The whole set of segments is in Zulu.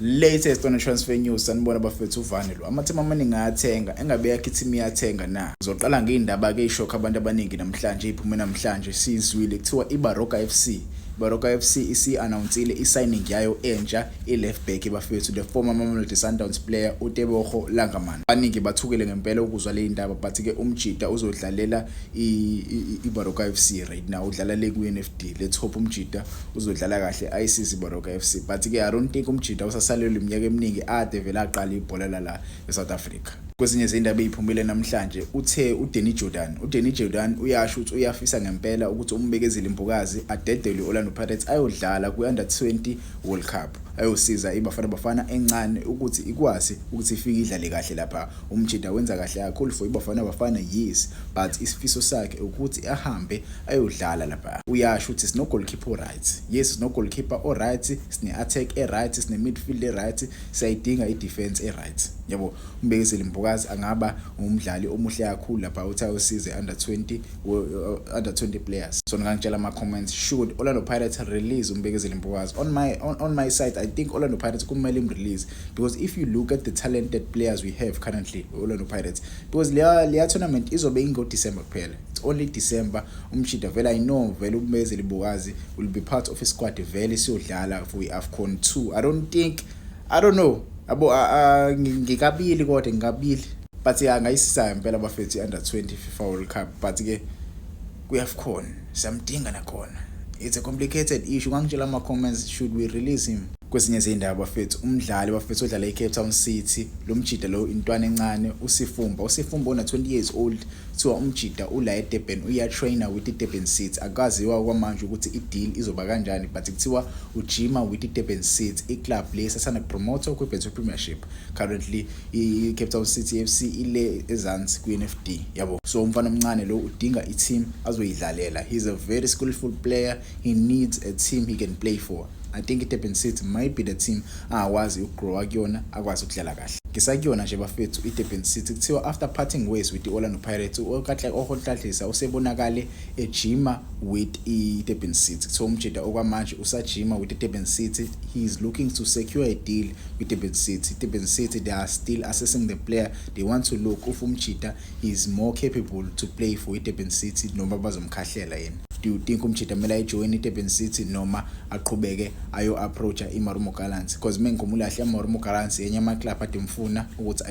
Latest on transfer news, sanibona bafethu. Uvane lo, amateam amaningi ayathenga, engabe yakhe i-team iyathenga na? Ngizoqala ngey'ndaba-ke ey'shokha abantu abaningi namhlanje, ey'phume namhlanje. Sizwile kuthiwa iBaroka FC, Baroka FC isi-announcile i-signing yayo entsha, i-left back bafethu, the former Mamelodi Sundowns player uTebogo Langerman. Abaningi bathukile ngempela ukuzwa le ndaba, but-ke umjida uzodlalela iBaroka FC. Right now udlala le kwi-NFD. Let's hope umjida uzodlala kahle, ayisize iBaroka FC, but-ke I don't think umjida usasalelwe iminyaka eminingi ade vele aqala ibhola lala e-South Africa. Kwezinye zey'ndaba ey'phumile namhlanje, uthe uDanny Jordaan, uDanny Jordaan uyasho ukuthi uyafisa ngempela ukuthi uMbekezeli Mbokazi adedelwe i-Orlando Pirates ayodlala kwi-Under 20 World Cup, ayosiza iBafana Bafana encane ukuthi ikwazi ukuthi ifike idlale kahle lapha. Umjida wenza kahle kakhulu for iBafana Bafana, yes, but isifiso sakhe ukuthi ahambe ayodlala lapha. Uyasho ukuthi sino goalkeeper right, yes, sino goalkeeper o right, sine attack e right, sine midfield e right, siyayidinga i defense e right, yabo. UMbekezeli Mbokazi angaba umdlali omuhle kakhulu lapha uthi ayosize under 20, under 20 players. So ngangitshela ama comments, should Orlando Pirates release uMbekezeli Mbokazi? On my side, I think Orlando Pirates kumele im-release, because if you look at the talented players we have currently, Orlando Pirates, because leya tournament izobe ingo December kuphela, it's only December. Umshida vele, I know vele uMbekezeli Mbokazi will be part of a squad vele siyodlala for iAfcon 2. I don't think, I don't know, yabo, ngikabili kodwa ngikabili, but ya, angayisiza impela bafethu i-under 20 FIFA World Cup, but ke kwi-AFCON siyamdinga nakhona. It's a complicated issue. Ngangitshela ama-comments, should we release him? Kwezinye zey'ndaba bafethu, umdlali bafethu odlala i-Cape Town City, lo mjida lo, intwana encane, uSifumba, uSifumba ona 20 years old. Kuthiwa umjida ula eDurban, uya-trainer with i-Durban City. Akaziwa kwamanje ukuthi i-deal izoba kanjani, but kuthiwa ujima with i-Durban City, i-club le esasanda kupromote kwi-Betway Premiership. Currently i-Cape Town City FC ile ezansi kwi-NFD, yabo. So umfana omncane lo udinga i-team azoyidlalela. He's a very skillful player, he needs a team he can play for. I think i-Durban City might be the team angakwazi ukugrowa kuyona, akwazi ukudlala kahle. Ngisakuyona nje bafethu i-Durban City, kuthiwa after parting ways with i-Orlando Pirates, uKatlego Hlahisa usebonakale ejima with i-Durban City. Kuthiwa umjida okwamanje usajima with i-Durban City. He is looking to secure a deal with Durban City. Durban City, they are still assessing the player. They want to look if umjida is more capable to play for i-Durban City noma bazomkhahlela yena. Do you think umjida kumele ayijoyine i-Durban City noma aqhubeke ayo-approacha i-Marumo Gallants? Because mengikhumbula kahle, i-Marumo Gallants yenye ama-club ade mfuna ukuthi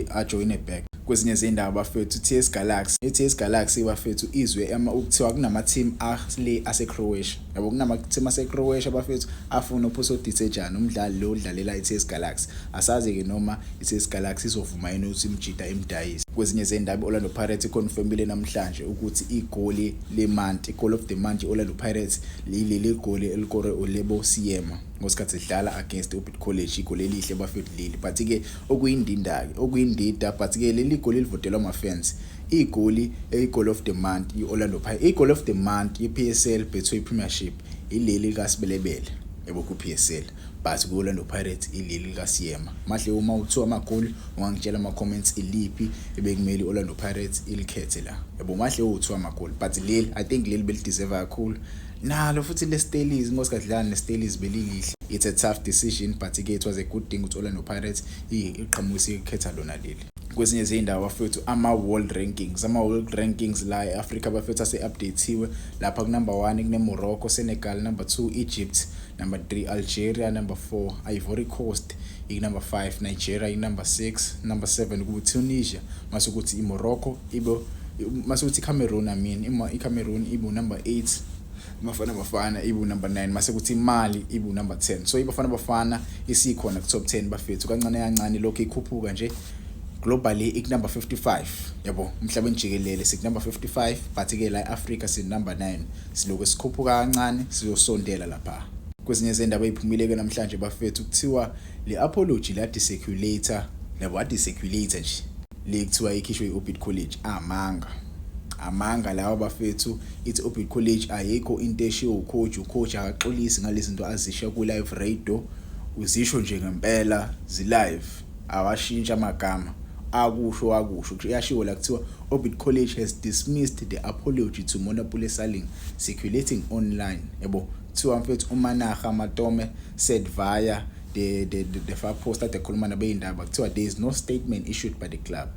ajoyine back. Kwezinye zey'ndaba bafethu, TS Galaxy, i-TS Galaxy bafethu, izwe ukuthiwa kunama-team ale ase-Croatia, yabo, kunama-team ase-Croatia bafethu afuna uPuso Dithejane, umdlali lo odlalela i-TS Galaxy. Asazi-ke noma i-TS Galaxy izovuma yini ukuthi imjida imdayise. Kwezinye zey'ndaba, i-Orlando Pirates iconfirmile namhlanje ukuthi igoli le-month, i-goal of the month i-Orlando Pirates, lileli goli elikore uLebo Seema ngosikhathi sidlala against Orbit College. Igoli elihle bafethu leli, but-ke okuyindinda-ke, okuyindida, but-ke leli goli livotelwa ama-fans, igoli, i-goal of the month i-Orlando Pirates, i-goal of the month i-PSL Betway Premiership ileli likaSibelebele, yabo, ku-PSL, but ku-Orlando Pirates ileli likaSiyema. Mahle uma uthiwa amagoli, ungangitshela ama-comments iliphi ebekumele i-Orlando Pirates ilikhethe la, yabo. Mahle uthiwa amagoli, but leli, I think leli belideserve kakhulu nalo futhi le Stellies ngosikhathi dlala ne-Stellies belilihle. It's a tough decision, but ke it was a good thing ukuthi Orlando Pirates iqhamukise ikhetha lona leli. Kwezinye zey'ndawo bafethu, ama-world rankings, ama-world rankings la e-Africa bafethu ase-updateiwe. Lapha ku-number 1 kune-Morocco, Senegal number 2, Egypt number 3, Algeria number 4, Ivory Coast iku-number 5, Nigeria iku-number 6, number 7 kubu-Tunisia, mase kuthi i-Morocco ibe, mase kuthi i-Cameroon, I mean i-Cameroon ibu number 8, Bafana Bafana ibu number 9, mase kuthi iMali ibu number 10. So iBafana Bafana isikhona ku top 10 bafethu, kancane kancane lokho ikhuphuka nje. Globally iku number 55, yabo, umhlabeni jikelele siku number 55, but ke la eAfrica si number 9. Siloko sikhuphuka kancane, sizosondela lapha. Kwezinye izindaba eziphumile ke namhlanje bafethu, kuthiwa le apology la decirculate, yabo, adecirculate nje le kuthiwa ikhishwe iOrbit College, amanga, amanga lawa bafethu. Ithi Orbit College ayikho into eshiwo ucoach, ucoach akaxolisi ngalezi zinto azisho ku live radio, uzisho nje ngempela zi live, awashintsha amagama, akusho akusho. Kuyashiwo la, kuthiwa Orbit College has dismissed the apology to Monnapule Saleng circulating online, yabo. Kuthiwa mfethu uManaga Matome said via the far post ade khuluma nabeyindaba, kuthiwa there is no statement issued by the club.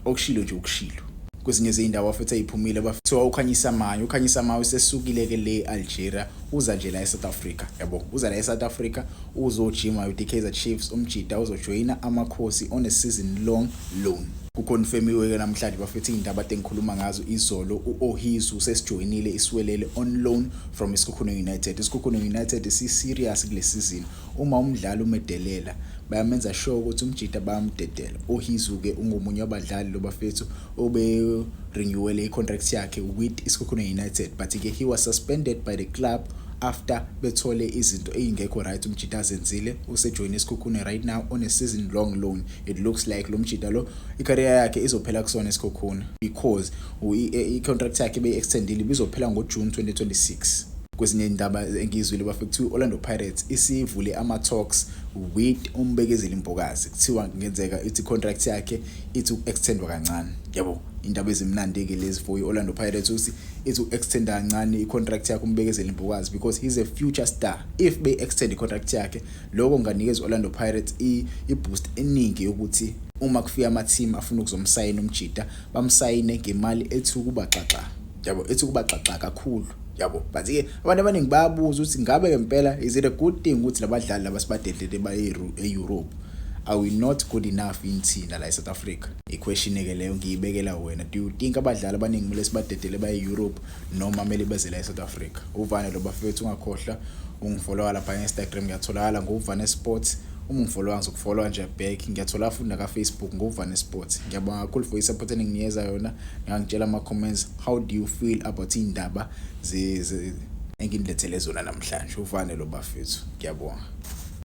Okushilo nje ukushilo. Kwezinye zezindawo futhi eziphumile, kuthiwa uKhanyisa Mayo, uKhanyisa Mayo usesukile ke le Algeria, uza nje la eSouth Africa, yabo, uza la eSouth Africa, uzojima with iKaizer Chiefs. Umjida uzojoyina Amakhosi on a season long loan. Kuconfirmiwe ke namhlanje, bafethu, indaba ade ngikhuluma ngazo izolo. UOhizu sesijoyinile iSiwelele on loan from iSekhukhune United. ISekhukhune United si serious kule season. Uma umdlali umedelela, bayamenza sure ukuthi umjida bayamdedela. Ohizu ke ungomunye wabadlali lo, bafethu, obe renewele i-contract yakhe with iSekhukhune United, but ke he was suspended by the club after bethole izinto ezingekho right umjida azenzile. Usejoyine iSekhukhune right now on a season long loan. It looks like lo mjida lo icareer yakhe izophela kusona iSekhukhune because i-contract yakhe beyi-extendile, ibizophela ngoJune 2026. Kwezinye indaba engizwile, bafethu, kuthiwa i-Orlando Pirates isivule ama-talks with uMbekezeli Mbokazi. Kuthiwa kungenzeka ithi contract yakhe ithi uku-extendwa kancane, yabo. Indaba ezimnandi-ke lezi for i-Orlando Pirates, ukuthi ithi uku-extenda kancane i-contract yakhe uMbekezeli Mbokazi because he's a future star. If be-extend i-contract yakhe, lokho kunganikeza i-Orlando Pirates i-boost eningi yokuthi uma kufika ama-team afuna ukuzomsayina umjida, bamsayine ngemali ethi ukuba xaxa, yabo, ethi ukuba xaxa kakhulu, yabo. But-ke abantu abaningi bayabuza ukuthi ngabe ngempela is it a good thing ukuthi labadlali laba sibadedelele baye e-Europe? Are we not good enough in thina la eSouth Africa? I-question ke leyo ngiyibekela wena. Do you think abadlali abaningi kumele sibadedele baye e-Europe noma kumele beze la eSouth Africa? Uvane lo, bafethu. Ungakhohlwa ungifollowa lapha e-Instagram, ngiyatholakala ngoVane Sports. Uma ungifollowa, ngizokufollowa nje back. Ngiyathola futhi naka-Facebook ngoVane Sports. Ngiyabonga kakhulu for i-support eninginikeza yona. Ngangitshela ama-comments, how do you feel about iy'ndaba enginilethele zona namhlanje? Uvane lo, bafethu, ngiyabonga.